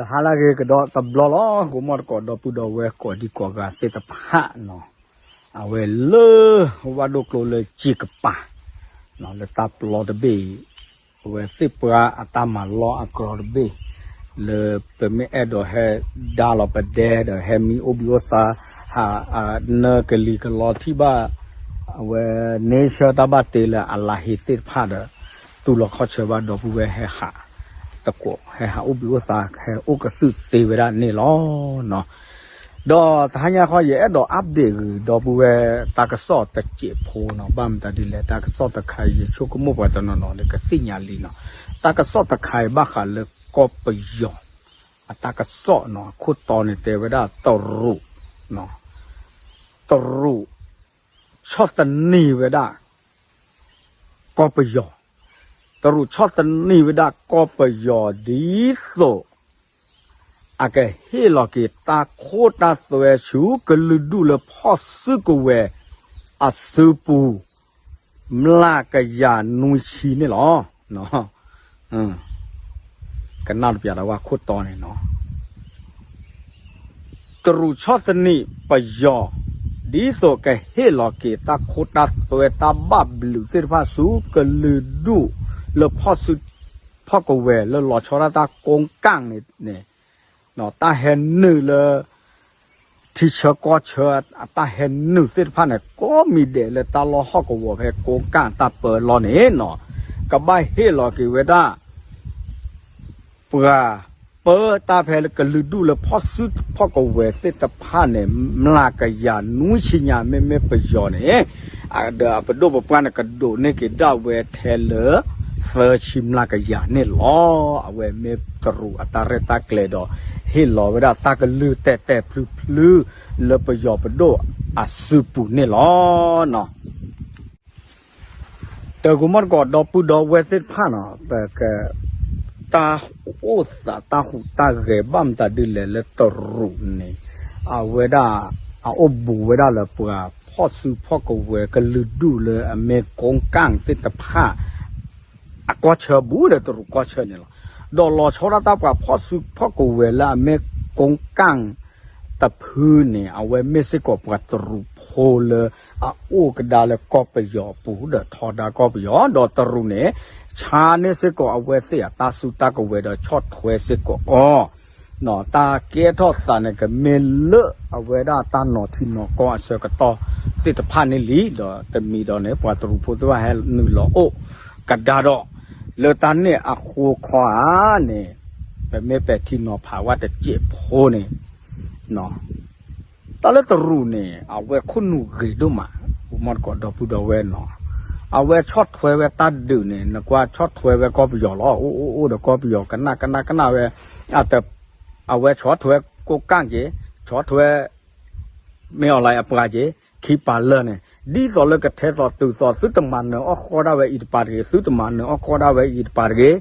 ဟါလၢအဂ့ၤကဒီးတဘျီလီၤ. ကိးမီၢ်တကိး ဒီပုၢ်ဒီဝဲၢ်ကိးဒံကိးဂၤသ့ၣ်တဖၣ်နီၤ, အဝဲလၢ ဝၣ်ဒိၣ်ကျိလၢကၠ့ကပၤ လၢတၢ်ပျီတဘ့ၣ်အံၤ, အဝဲသ့ၣ်ပှၢ်အတၢ်မၤလီၢ်အကြၢးတဘ့ၣ်, လၢပမ့ၢ်အဲၣ်ဒိးဟဲဒါလီၤပဒဲဒီး ဟဲမံအိၣ်ဘှံးအိၣ်သါ ဟး နၢကလံၤကလီထံၣ်ဘၣ် အဝဲန့ဆၢတၢ်ဘၣ်တ့လၢအလၤဟ့သ့ၣ်တဖၣ်ဒီး တူၢ်လိာ်ခီၣ်ဆၢဘၣ်ဒီပုၢ်ဝဲၢ် ဟဲဟးသကိး ဟဲဟးအိၣ်ဘှံးအိၣ်သါ ဟဲအိၣ်ကသုၣ်သ့ဝဲဒၣ်န့ၣ်လီၤ. ဒီးတဟါညါဃီ ယအဲၣ်ဒိး update ဂ့ၤဒီပုၢ်ဝဲၢ် တၢ်ကစီၣ်တစဲးဖိနီၤ, ဘၣ်မတၤဒ်လဲၣ် တၢ်ကစီၣ်တခါအံၤ ယဆိကမိၣ်ပှၤတနီၤနီၤဒီးကသ့ၣ်ညါလံနီၤ, တၢ်ကစီၣ်တခါအံၤဘၣ်ဃးလၢကီၢ်ပယီၤ အတၢ်ကစီၣ်နီၤ, အခိၣ်တီန့ၣ်တဲဝဲဒၣ်တရူး တရူး ဆီၣ်သနံးဝဲဒၣ် ကီၢ်ပယီၤ, တရူးဆီၣ်သနံးဝဲဒၣ်ကီၢ်ပယီၤ ဒ်သိး အကဟ့ၣ်လီၤက့ၤတၢ်ခိတၢ်သွဲဆူကလုာ်ဒူၣ်လၢဖီၣ်စုကဝဲၤအစုပူၤ မျးကယၤနွံဆံန့ၣ်လီၤ. ကနၣ်တပျးဒီးဝဲခိၣ်တီန့ၣ်နီၤ တရူးဆီၣ်သနံးပယီၤ ဒ်သိးကဟ့ၣ်လီၤက့ၤတၢ်ခိတၢ်သွဲတၢ်ဘၣ်ဘျုးသ့ၣ်တဖၣ်ဆူကလုာ်ဒူၣ်လၢဖီၣ်စု ဖီၣ်ကဝဲၤလၢလီၤဆီဒၣ်တၢ်ကိးကၢ်န့ၣ်န့ၣ် တၢ်ဟဲနုာ်လၢ ထံဆၢကီၢ်ဆၢအတၢ်ဟဲနုာ်သ့ၣ်တဖၣ်န့ၣ် ကိးမံၤဒဲးလၢတၢ်လီၢ်ဟီၣ်ကဝီၤဖဲကိးကၢ်တၢ်ပၢလီၢ်န့ၣ်နီၤ ကဘၣ်ဟ့ၣ်လီၤက့ၤဝဲဒၣ် ပှၤပၢတၢ်ဖဲလၢကလုာ်ဒူၣ်လၢဖီၣ်စုဖီၣ်ကဝဲၤသ့ၣ်တဖၣ်န့ၣ် မျးကယၤနွံဆံညါ မ့မ့ၢ်ပယီၤန့ၣ် ဒီးအပဒိၣ်ပပှၢ်န့ၣ် ကဒိးန့ၢ်က့ၤဒၣ်ဝဲထဲလၢ သၢဆံမျးကယၤန့ၣ်လီၤ. အဝဲမ့ၢ်တရူးအတၢ်ရဲၣ်တၢ်ကျဲၤဒီး ဟ့ၣ်လီၤဝဲဒၣ်တၢ်ကလုၢ်တဲာ်တဲာ်ဖျုဖျု လၢပယီၤပဒိၣ်အစုပူၤန့ၣ်လီၤ. တၢ်ကိးမီၢ်တကိးဒီပုၢ်ဒီဝဲၢ်သ့ၣ်တဖၣ်နီၤ ပက တၢ်အိၣ်သးတၢ်ဟူးတၢ်ဂဲၤဘၣ်မတၤဒ်လဲၣ်လၢတရူးန့ၣ် အဝဲဒၣ် အအိၣ်ဘူးဝဲဒၣ်လၢပှၤဖီၣ်စုဖီၣ်ကဝဲၤကလုာ်ဒူၣ်လၢအမ့ၢ်ကိးကၢ်သ့ၣ်တဖၣ် အကီၢ်ဆၢဘူးဒီးတရူးကီၢ်ဆၢန့ၣ်လီၤ. ဒီးလီၤဆီဒၣ်တၢ်ပှၤဖီၣ်စုဖီၣ်ကဝဲၤလၢအမ့ၢ်ကိးကၢ်တဖုန့ၣ် အဝဲမ့ၢ်စ့ၢ်ကီးပှၤတရူးဖိလၢအအိၣ်ကဒါလၢကီၢ်ပယီၤအပူၤ ဒီးထီဒါကီၢ်ပယီၤ ဒီးတရူးန့ၣ် ဆါန့ၢ်စ့ၢ်ကီးအဝဲသ့ၣ်အတၢ်စုတၢ်ကဝဲၤဒီးဆီၣ်ထွဲစ့ၢ်ကီးအီၤ တၢ်ကဲထီၣ်သးန့ၣ် ကမ့ၢ်လၢအဝဲဒၣ်တၢ်နီၤထံနီၤကီၢ်အဆၢကတီၢ်သ့ၣ်တဖၣ်န့ၣ်လံ ဒီးတမံၤဒီးန့ၣ် ပှၤတရူးဖိသ့ၣ်တဖၣ်ဟဲနုာ်လီၤအိၣ်ကဒါဒီး လၢတၢ်န့ၣ်အဃိခီဧါန့ၣ် ပမ့ၢ်ပဲာ်ထံနီၤဖးဝဲတစဲးဖိန့ၣ် တၢ်လၢတရူးန့ၣ် အဝဲခိၣ်နူာ်ဂ့ၤဒိၣ်မး မီၢ်တကိးဒီပုၢ်ဒီဝဲၢ်နီၤ အဝဲဆီၣ်ထွဲဝဲတၢ်ဒုးန့ၣ် နကွၢ်ဆီၣ်ထွဲဝဲကီၢ်ပယီၤလီၤ အိၣ်အိၣ်အိၣ်ဒီးကီၢ်ပယီၤ ကနၣ်ကနၣ်ကနၣ်ဝဲ အဝဲဆီၣ်ထွဲကိးကၢ်က့ၤ ဆီၣ်ထွဲ မ့ၢ်အီၤလၢအပှၤက့ၤ ခံပာ်လၢာ်န့ၣ် ဒ်သိးလၢကထဲသိးတုၤသိး သုတမၤနၢၤအီၣ်ဃီဒၣ်ဝဲအံၤတပၤတဂ့ၤ သုတမၤနၢၤအီၣ်ဃီဒၣ်ဝဲအံၤတပၤတဂ့ၤ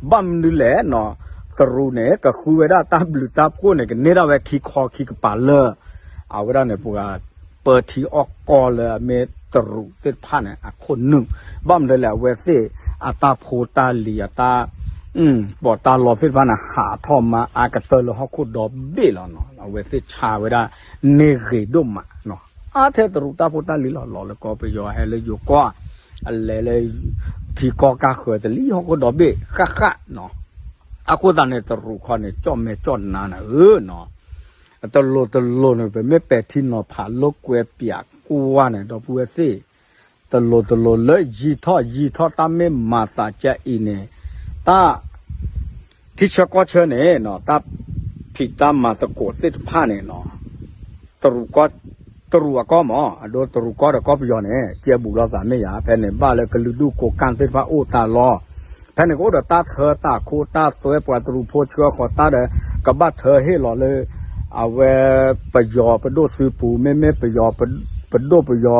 ဘၣ်မနုၤလဲၣ်နီၤ တရူးန့ၣ် ကဃုဝဲဒၣ်တၢ်ဘျုးတၢ်ဖှိၣ်န့ၣ် ကန့ၢ်ဒၣ်ဝဲခံခီခံကပၤလၢာ် အဝဲဒၣ်န့ၣ် ပှၤပၢထံအီၣ်ကီၢ်လၢအမ့ၢ်တရူးသ့ၣ်တဖၣ်န့ၣ် အခိၣ်နူာ် ဘၣ်မနုၤလဲၣ် အဝဲသ့ၣ်အတၢ်ဖိတၢ်လံၤ အတၢ် ပီးတၢ်လီသ့ၣ်တဖၣ်န့ၣ် ဟးထီၣ်မၤအါကတၢၢ်လၢဟီၣ်ခိၣ်ဒီဘ့ၣ်လီၤနီၤ အဝဲသ့ၣ်ဆါဝဲဒၣ်န့ၢ်ဂ့ၤဒိၣ်မးနီၤ အါထဲတရူးတၢ်ဖိတၢ်လံၤလီၤ လီၤလၢကီၢ်ပယီၤ ဟဲလၢယိၤကီၢ် အလဲၤလၢ ထံကီၢ်ကၢ်ဃၢၤတလံ ဟီၣ်ခိၣ်ဒီဘ့ၣ်ဃၣ်ဃၣ်နီၤ အဃိသတးန့ၣ် တရူးခီန့ၣ် ကၠီၣ်မဲာ်ကၠီၣ်နါန့ၣ်ဧၢနီၤ တလိၤတလိၤန့ၣ် ပမ့ၢ်ပဲာ်ထံနီၤဖးလိာ်ကွဲပၠးကွၢ်န့ၣ် ဒီပုၢ်ဝဲၢ်သ့ၣ် တလိၤတလိၤလၢယံာ်ထီၣ်ယံာ်ထီၣ်တၢ်မ့ၢ်မၤသးကၢအံၤန့ၣ် တၢ် ထံဆၢကီၢ်ဆၢန့ၣ် တၢ်ဖံးတၢ်မၤသကိးသ့ၣ်တဖၣ်န့ၣ်နီၤ တရူးကီၢ်တရူးအကီၢ်မး အဒိတရူးကီၢ်ဒီးကီၢ်ပယီၤန့ၣ် ကဲဘူးလိာ်သးမ့ၢ်ယါ ဖဲန့ၣ်ဘၣ်လၢကလုာ်ဒူၣ်ကိးကၢ်သ့ၣ်တဖၣ်အိၣ်တၢ်လီၢ် ဖဲန့ၣ်ကအိၣ်ဒီးတၢ်ထၢတၢ်ခိတၢ်သွဲ ပှၤတရူးဖိဆှၢဃီၤတၢ်ဒီး ကဘၣ်ထၢဟ့ၣ်လီၤလၢ အဝဲ ပယီၤပဒိၣ်စုပူၤ မ့မ့ၢ်ပယီၤ ပဒိၣ်ပယီၤ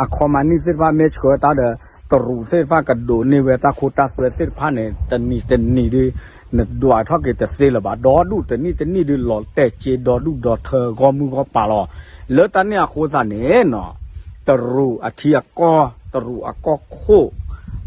အခီမၤနံၣ်သ့ၣ်တဖၣ်မ့ၢ်ဆှၢတၢ်ဒီး တရူးသ့ၣ်တဖၣ်ကဒိးန့ၢ်ဝဲတၢ်ခိတၢ်သွဲသ့ၣ်တဖၣ်န့ၣ် တနံၤတနံၤဒုး နဒွးထီၣ်က့ၤတသ့လၢၤဘၣ် ဒီဒူၣ်တနံၣ်တနံၣ်ဒုး လီၤတဲာ်က့ဒီဒူၣ်ဒီထၢဂီၢ်မုၢ်ဂီၢ်ပၤလီၤ လၢတၢ်န့ၣ်အဃိသတးန့ၣ်နီၤ တရူးအထံအကီၢ် တရူးအကီၢ်ခိၣ်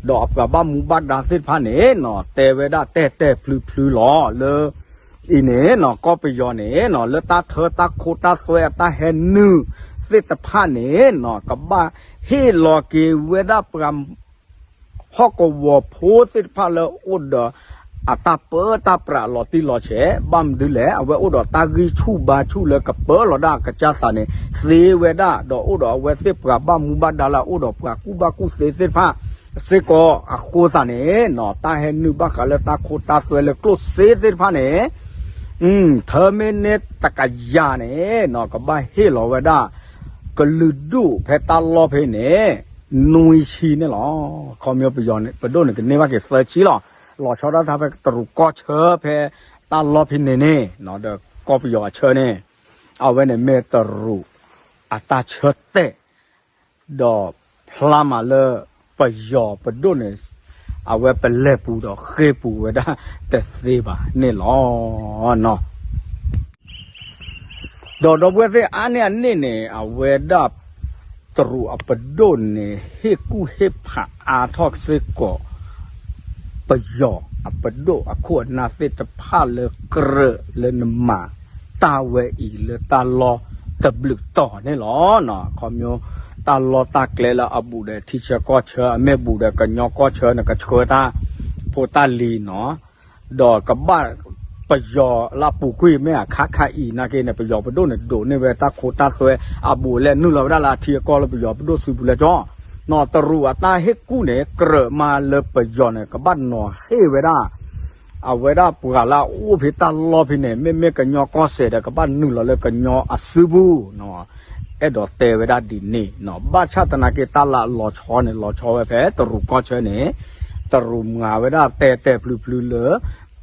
ဒီးအပှၤဘၣ်မူဘၣ်ဒါသ့ၣ်တဖၣ်န့ၣ်နီၤ တဲဝဲဒၣ်တဲာ်တဲာ်ဖျုဖျုလီၤလၢ အံၤန့ၣ်နီၤ ကီၢ်ပယီၤန့ၣ်နီၤ လၢတၢ်ထၢတၢ်ခိတၢ်သွဲအတၢ်ဟဲနုာ်သ့ၣ်တဖၣ်န့ၣ်နီၤ ကဘၣ်ဟ့ၣ်လီၤက့ၤဝဲဒၣ်ပှၤ ဟီၣ်ကဝီၤဖိသ့ၣ်တဖၣ်လၢအိၣ်ဒီး အတၢ်ပၢတၢ်ပြးလီၤတံၢ်လီၤဆဲး ဘၣ်မနုၤလဲၣ် အဝဲအိၣ်ဒီးတၢ်ဂံၢ်ဆူၣ်ဘါဆူၣ်လၢကပၢလီၤဒၣ်အကစၢ်သးန့ၣ် သ့ဝဲဒၣ် ဒီးအိၣ်ဒီးအဝဲသ့ၣ်ပှၤဘၣ်မူဘၣ်ဒါလၢအအိၣ်ဒီးပှၤကူၣ်ဘၣ်ကူၣ်သ့သ့ၣ်တဖၣ် စ့ၢ်ကီးအဃိသတးန့ၣ်နီၤ တၢ်ဟဲနုာ်ဘၣ်ဃးလၢတၢ်ခိတၢ်သွဲလၢကျိၣ်စ့သ့ၣ်တဖၣ်န့ၣ် ထၢမ့ၢ်န့ၢ်တကယၤန့ၣ်နီၤ ကဘၣ်ဟ့ၣ်လီၤဝဲဒၣ် ကလုာ်ဒူၣ်ဖဲတၢ်လီၢ်ဖဲန့ၣ် နွံဆံန့ၣ်လီၤ. ခီဖျိပယီၤန့ၣ် ပဒိၣ်န့ၣ်ကန့ၢ်ဘၣ်က့ၤသၢဆံလီၤ. လီၤဆီဒၣ်တၢ်ဖဲတရူးကီၢ်ဆၢဖဲတၢ်လီၢ်ဖဲန့ၣ်န့ၣ် ဒီးကီၢ်ပယီၤအဆၢန့ၣ် အဝဲန့ၣ်မ့ၢ်တရူးအတၢ်ဆၢတဲာ် ဒီးဖျါမးလၢပယီၤပဒိၣ်န့ၣ် အဝဲပလဲၤပူၤဒီးဃ့ၢ်ပူၤဝဲဒၣ်တသ့ဘၣ်န့ၣ်လီၤ. ဒီးဒီပုၢ်ဝဲၢ်သ့ၣ်အါန့ၢ်အန့ၣ်န့ၣ် အဝဲဒၣ်တရူးအပဒိၣ်န့ၣ် ဟ့ၣ်ကူၣ်ဟ့ၣ်ဖးအါထီၣ်စ့ၢ်ကီး ပယီၤအပဒိၣ်အခိၣ်အနၢ်သ့ၣ်တဖၣ်လၢကြၢးလၢနမၤတၢ်ဝဲအံၤလၢတၢ်လီၢ်တဘျုးတီၤန့ၣ်လီၤ. ခီဖျိတၢ်လီၢ်တၢ်ကျဲလၢအဘူးဒီးထံဆၢကီၢ်ဆၢ အမ့ၢ်ဘူးဒီးကညီကီၢ်ဆၢန့ၣ် ကဆှၢတၢ်ဖိတၢ်လံၤနီၤ ဒီးကဘၣ် ပယီၤလၢအပူၤကွံာ်မ့ၢ်အခါခါအံၤနာ်က့န့ၣ် ပယီၤပဒိၣ်န့ၣ် ဒိးန့ၢ်ဝဲတၢ်ခိတၢ်သွဲအဘူးအလဲ နုာ်လီၤဝဲဒၣ်လၢအထံအကီၢ်လၢပယီၤပဒိၣ်စုပူၤလၢကၠီ နီၤ တရူးအတၢ်ဟ့ၣ်ကူၣ်န့ၣ် ကြၢးမးလၢပယီၤန့ၣ် ကဘၣ်နီၤဟ့ၣ်ဝဲဒၣ် အဝဲဒၣ်ပှၤလၢအအိၣ်ဖဲတၢ်လီၢ်ဖဲန့ၣ် မ့မ့ၢ်ကညီကီၢ်စဲၣ်ဒီး ကဘၣ်နုာ်လီၤလၢကညီအစုပူၤနီၤ အဲၣ်ဒိးတဲဝဲဒၣ်ဒ်န့ၣ်နီၤ ဘၣ်ဆၣ်သနာ်က့တၢ်လၢအလီၤဆီန့ၣ် လီၤဆီဝဲဖဲတရူးကီၢ်ဆၢန့ၣ် တရူးမၤဝဲဒၣ်တဲာ်တဲာ်ဖျုးဖျုးလၢ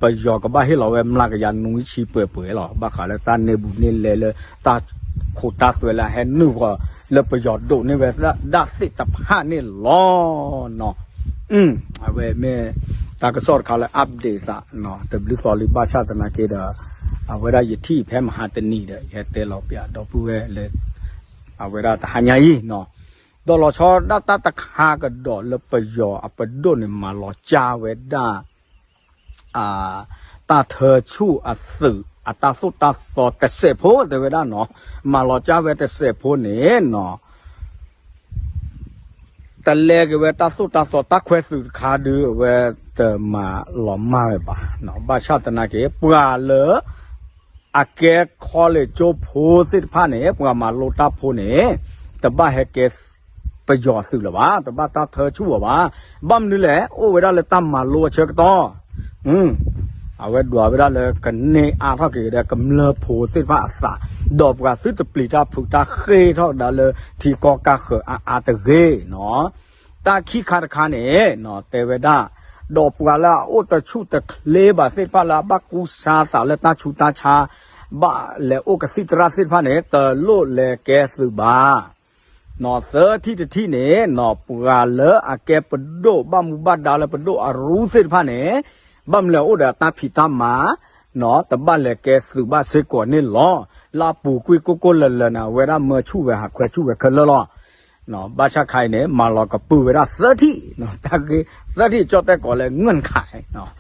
ပယီၤကဘၣ်ဟ့ၣ်လီၤဝဲမျးကယၤနွံဆံပှဲၤပှဲၤလီၤ. ဘၣ်ဃးလၢတၢ်န့ၢ်ဘူးန့ၢ်လဲလၢတၢ်ခိတၢ်သွဲလၢအဟဲနုာ်ဃီၤလၢပယီၤဒိးန့ၢ်ဝဲဒၣ်သ့ၣ်တဖၣ်န့ၣ်လီၤနီၤ အဝဲမ့ၢ်တၢ်ကစီၣ်တခါလၢ update သးနီၤ တဘျုးသီလံ ဘၣ်ဆၣ်သနာ်က့ဒီး အဝဲဒၣ်ယထံၣ်ဖဲမဟါတနံၤဒီး ယဟဲတဲလီၤပျးဒီပုၢ်ဝဲၢ်လၢ အဝဲဒၣ်တဟါညါအံၤနီၤ ဒီးလီၤဆီဒၣ်တၢ်တခါကဒီးလၢပယီၤအပဒိၣ်န့ၣ် မၤလီၤကၢ်ဝဲဒၣ် တၢ်ထၢဆူၣ်အသုး အတၢ်သိၣ်တၢ်သီတစဲးဖိတဲဝဲဒၣ်နီၤ မၤလီၤကၢ်ဝဲတစဲးဖိန့ၣ်နီၤ တလဲက့ၤဝဲတၢ်သိၣ်တၢ်သီ တၢ်ခွဲးသုးတခါဒုး အဝဲတမၤလီၤမၢ်ဝဲဘၣ်. ဘၣ်ဆၣ်သနာ်က့ ပှၤလၢ အကဲ college ကၠိဖိသ့ၣ်တဖၣ်န့ၣ် ပှၤမၤလိတၢ်ဖိန့ၣ် တဘၣ်ဟဲကဲ ပယီၤသုးလၢၤဘၣ်, တဘၣ်တၢ်ထၢဆူၣ်အီၤဘၣ်. ဘၣ်မနုၤလဲၣ်, အိၣ်ဝဲဒၣ်လၢတၢ်မၤလိအဆၢကတီၢ် အဝဲဒွးဝဲဒၣ်လၢကန့ၢ်အါထီၣ်က့ၤဒီးကမျၢၢ်ဖိသ့ၣ်တဖၣ်အသး, ဒီးပှၤသုတပျံၤတၢ်ဖုးတၢ်ဃ့ထီၣ်ကဒါလၢထံကီၢ်ကၢ်ဃၢၤအါအါတဂ့ၤနီၤ. တၢ်ခံခါတခါန့ၣ် တဲဝဲဒၣ်, ဒီးပှၤလၢအအိၣ်တဆူၣ်တချ့ဘၣ်သ့ၣ်တဖၣ်လၢအဘၣ်ကူစါသးလၢတၢ်ဆူးတၢ်ဆါ ဘၣ်လဲၤအိၣ်ကသံၣ်သရၣ်သ့ၣ်တဖၣ်န့ၣ် တလိၣ်လဲၤကဲသုးဘၣ်. သၢထံၣ်တထံၣ်န့ၣ် ပှၤလၢအကဲပဒိၣ်ဘၣ်မူဘၣ်ဒါလၢပဒိၣ်အရူသ့ၣ်တဖၣ်န့ၣ် ဘၣ်မနုၤလဲၣ်အိၣ်ဒီးအတၢ်ဖံးတၢ်မၤ တဘၣ်လဲၤကဲသုးဘၣ်စ့ၢ်ကီးန့ၣ်လီၤ. လၢအပူၤကွံာ်ကိၢ်ကိၢ်လၢၤလၢၤန့ၣ် အဝဲဒၣ်မၢဆူၣ်ဝဲဟးခွဲးဆူၣ်ဝဲခဲလၢာ်လီၤ. ဘၣ်ဆၣ်ခါအံၤန့ၣ် မၤလီၤကပုာ်ဝဲဒၣ်သၢထံၣ်, တၢ်ဂ့ၢ်သၢထံၣ်ကၠီၣ်တဲၣ်ကိးလၢ ငွံၣ်ခး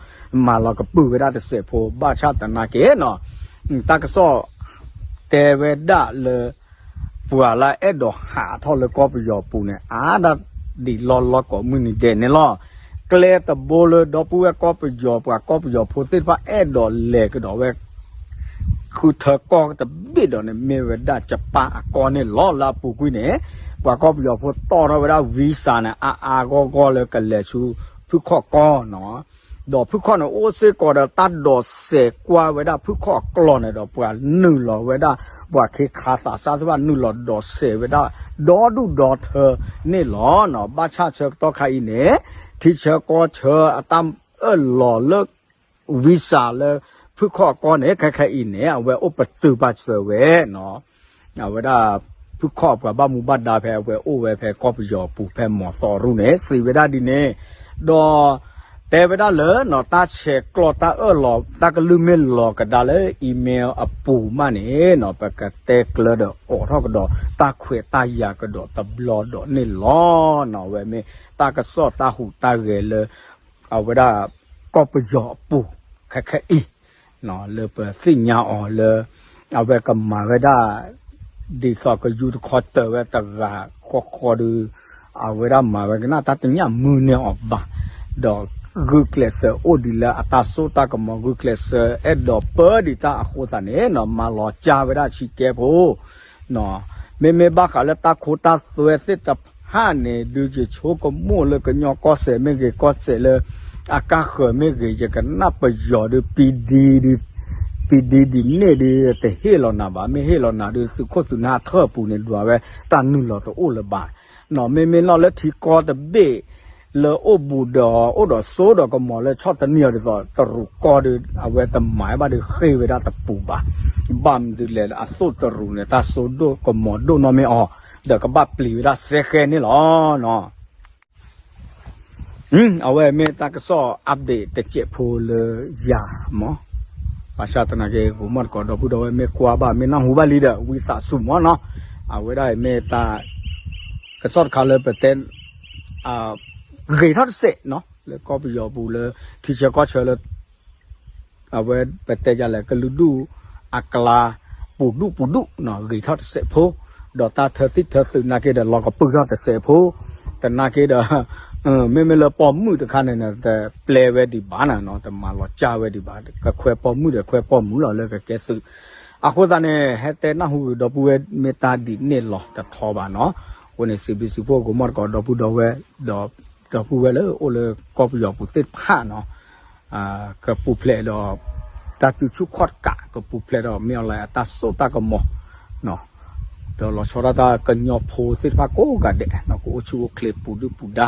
မၤလီၤကပုာ်ဝဲဒၣ်တစဲးဖိ ဘၣ်ဆၣ်သနာ်က့နီၤ တၢ်ကစီၣ်တဲဝဲဒၣ်လၢ ပှၤလၢအဲၣ်ဒိးဟးထီၣ်လၢကီၢ်ပယီၤပူၤန့ၣ် အါဒၣ်ဒံးလီၢ်လီၢ်ကိးမုၢ်နံၤဒဲးန့ၣ်လီၤ. ကျဲတဘိလၢဒီပုၢ်ဝဲၢ်ကီၢ်ပယီၤ ပှၤကီၢ်ပယီၤဖိသ့ၣ်တဖၣ်အဲၣ်ဒိးလဲၤကဒီးဝဲ ဃုထၢကီၢ်တဘ့ၣ်ဒီးန့ၣ် မ့ၢ်ဝဲဒၣ်ယပၣ်အကီၢ်န့ၣ်လီၤ. လၢအပူၤကွံာ်န့ၣ် ပှၤကီၢ်ပယီၤဖိတီၣ်ထီၣ်ဝဲဒၣ် visa န့ၣ် အါအါဂီၢ်ဂီၢ်လၢကလဲၤဆူဖုခီၣ်ကီၢ်နီၤ. ဒီးဖုခီၣ်န့ၣ်အိၣ်စ့ၢ်ကီးဒီးတၢ်ဒိးစဲးကွၢ်ဝဲဒၣ်ဖုခီၣ်အကျိၤန့ၣ်ဒီး ပှၤနုာ်လီၤဝဲဒၣ် ပှၤခ့ခါသးစၢ်သ့ၣ်တဖၣ် နုာ်လီၤဒိးစဲးဝဲဒၣ် ဒီဒူၣ်ဒီထၢန့ၣ်လီၤ. ဘၣ်ဆၣ်ဆၢကတီၢ်ခါအံၤန့ၣ် ထံဆၢကီၢ်ဆၢအတၢ်အၢၣ်လီၤလၢ visa လၢဖုခီၣ်အကီၢ်န့ၣ် ခဲခဲအံၤန့ၣ် အဝဲအိၣ်ပတုာ်ပာ်စၢၤဝဲနီၤ. အဝဲဒၣ် ဖုခီၣ်ပှၤဘၣ်မူဘၣ်ဒါဖဲအဝဲအိၣ်ဝဲဖဲကီၢ်ပယီၤပူၤဖဲမီၤသီရူန့ၣ် စံးဝဲဒၣ်ဒ်န့ၣ်, ဒီး တဲဝဲဒၣ်လၢနီၤ တၢ်ဆဲးကျိးတၢ်အၢၣ်လီၤ တၢ်ကလုၢ်မ့ၢ်လီၤကဒါလၢ email အပူၤမးန့ၣ်နီၤ ပကတဲကျၢဒီးအိးထီၣ်ကဒီးတၢ်ခွဲးတၢ်ယာ်ကဒီးတဘျီဒီးန့ၣ်လီၤ. အဝဲမ့ၢ်တၢ်ကစီၣ်တၢ်ဟူးတၢ်ဂဲၤလၢ အဝဲဒၣ် ကီၢ်ပယီၤအပူၤ ခဲခဲအံၤ လၢပသ့ၣ်ညါအီၤလၢ အဝဲကမၤဝဲဒၣ် ဒ်သိးကယူတခီတၢၤဝဲတဂၤဃီဃီဒီး အဝဲဒၣ်မၤဝဲကနၣ်တၢ်တညၣ်မုၢ်န့ၢ်အီၤဘၣ်, ဒီးဂုာ်ကျဲးစၢးအိၣ်ဒံးလၢအတၢ်စိတၢ်ကမီၤ ဂုာ်ကျဲးစၢးအဲၣ်ဒိးပၢဒံးတၢ်အဃိသတးန့ၣ်နီၤ မၤလီၤကၢ်ဝဲဒၣ်ဆံးကဲဖိ မ့မ့ၢ်ဘၣ်ဃးလၢတၢ်ခိတၢ်သွဲသ့ၣ်တဖၣ်န့ၣ် ဒုးယဆိကမိၣ်လၢကညီကီၢ်စဲၣ်မ့ၢ်ဂ့ၤ ကီၢ်စဲၣ်လၢအကါဃၢၤမ့ၢ်ဂ့ၤ ယကနၣ်ပယီၤဒီး ပံဒံဒ်န့ၣ်ဒီး တဟ့ၣ်လီၤနၤဘၣ်, မ့ၢ်ဟ့ၣ်လီၤနၤဒီး သုးခိၣ်သုးနၢ်ထၢၣ်ပူၤန့ၣ် ဒွးဝဲတၢ်နုာ်လီၤတအိၣ်လၢၤဘၣ်. မ့မ့ၢ်လီၤလၢထံကီၢ်တဘ့ၣ် လၢအိၣ်ဘူးဒီးအိၣ်ဒီးစိဒီးကမီၤလၢဆီၣ်တနံၣ်အီၤဒ်သိး တရူးကီၢ်ဒီး အဝဲတမၤဘၣ်ဒီးဃ့ၢ်ဝဲဒၣ်တပူၤဘၣ်. ဘၣ်မနုၤလဲၣ် အသိၣ်တရူးန့ၣ် တၢ်စိဒိၣ်ကမီၤဒိၣ်နီၢ်မ့ၢ်အီၤ ဒီးကဘၣ်ပျံၤဝဲဒၣ်စဲဃဲန့ၣ်လီၤ. အဝဲမ့ၢ်တၢ်ကစီၣ် update တစဲးဖိလၢယၤမး, ဘၣ်ဆၣ်သနာ်က့ ဂိၤမီၣ်တကိးဒီပုၢ်ဒီဝဲၢ်မ့ၢ်ကွၢ်ဘၣ် မ့ၢ်နၢ်ဟူဘၣ်လံဒီး ဝံသးစူၤမးနီၤ, အဝဲဒၣ်အံၤမ့ၢ်တၢ် ကစီၣ်တခါလၢပတဲ ဂ့ၤထီၣ်တစဲးနီၤ လၢကီၢ်ပယီၤပူၤလၢ ထံဆၢကီၢ်ဆၢလၢ အဝဲပတဲယၤလဲၣ် ကလုာ်ဒူၣ်အကျါ ပူၤဒူၣ်ပူၤဒူၣ်နီၤ ဂ့ၤထီၣ်တစဲးဖိ, ဒီးတၢ်ထၢသံၣ်ထၢသုးနာ်က့ဒီး လီၤကပုာ်ထီၣ်တစဲးဖိ, တနာ်က့ဒီး မ့မ့ၢ်လၢပိာ်မုၣ်တခါန့ၣ် တပျဲဝဲဒံးဘၣ်နီၤ တမၤလီၤကၢ်ဝဲဒံးဘၣ် ကခွဲးပိာ်မုၣ်ဒီးခွဲးပိာ်မုၣ်လီၤလၢကကဲသုး, အဃိသတးန့ၣ် ဟဲတဲနၢ်ဟူဂ့ၤဒီပုၢ်ဝဲၢ်မ့ၢ်တၢ်ဒ်န့ၣ်လီၤတထီဘၣ်နီၤ, အဃိန့ၣ် စံးဘျုးစံးဖှိၣ်ဂိၤမီၣ်တကိးဒီပုၢ်ဒီဝဲၢ် ဒီး ဒီပုၢ်ဝဲၢ်လၢအိၣ်လၢကီၢ်ပယီၤပူၤသ့ၣ်တဖၣ်နီၤ ကပူၤဖျဲးဒီး တၢ်စုဆူၣ်ခီၣ်တကး ကပူၤဖျဲးဒီးမ့ၢ်အီၤလၢအတၢ်စိတၢ်ကမီၤ ဒီးလီၤဆီဒၣ်တၢ်ကညီဖိသ့ၣ်တဖၣ်ကိးဂၤဒဲး ကအိၣ်ဆူၣ်အိၣ်ချ့ပူၤဒုၣ်ပူၤဒါ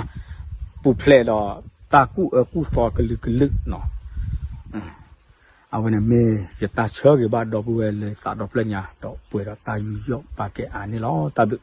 ပူၤဖျဲးဒီးတၢ်ကူၣ်အၢကူၣ်သီကလုာ်ကလုာ်နီၤ, အဝဲန့ၣ်မ့ၢ်ယတၢ်ဆၢဂ့ၤဘၣ်ဒီပုၢ်ဝဲၢ်လၢသးဒီဖျၢၣ်ညါ ဒီးပှဲၤဒီးတၢ်ယူးယီၣ်ပာ်ကဲအါန့ၣ်လီၤ. တၢ်ဘျုး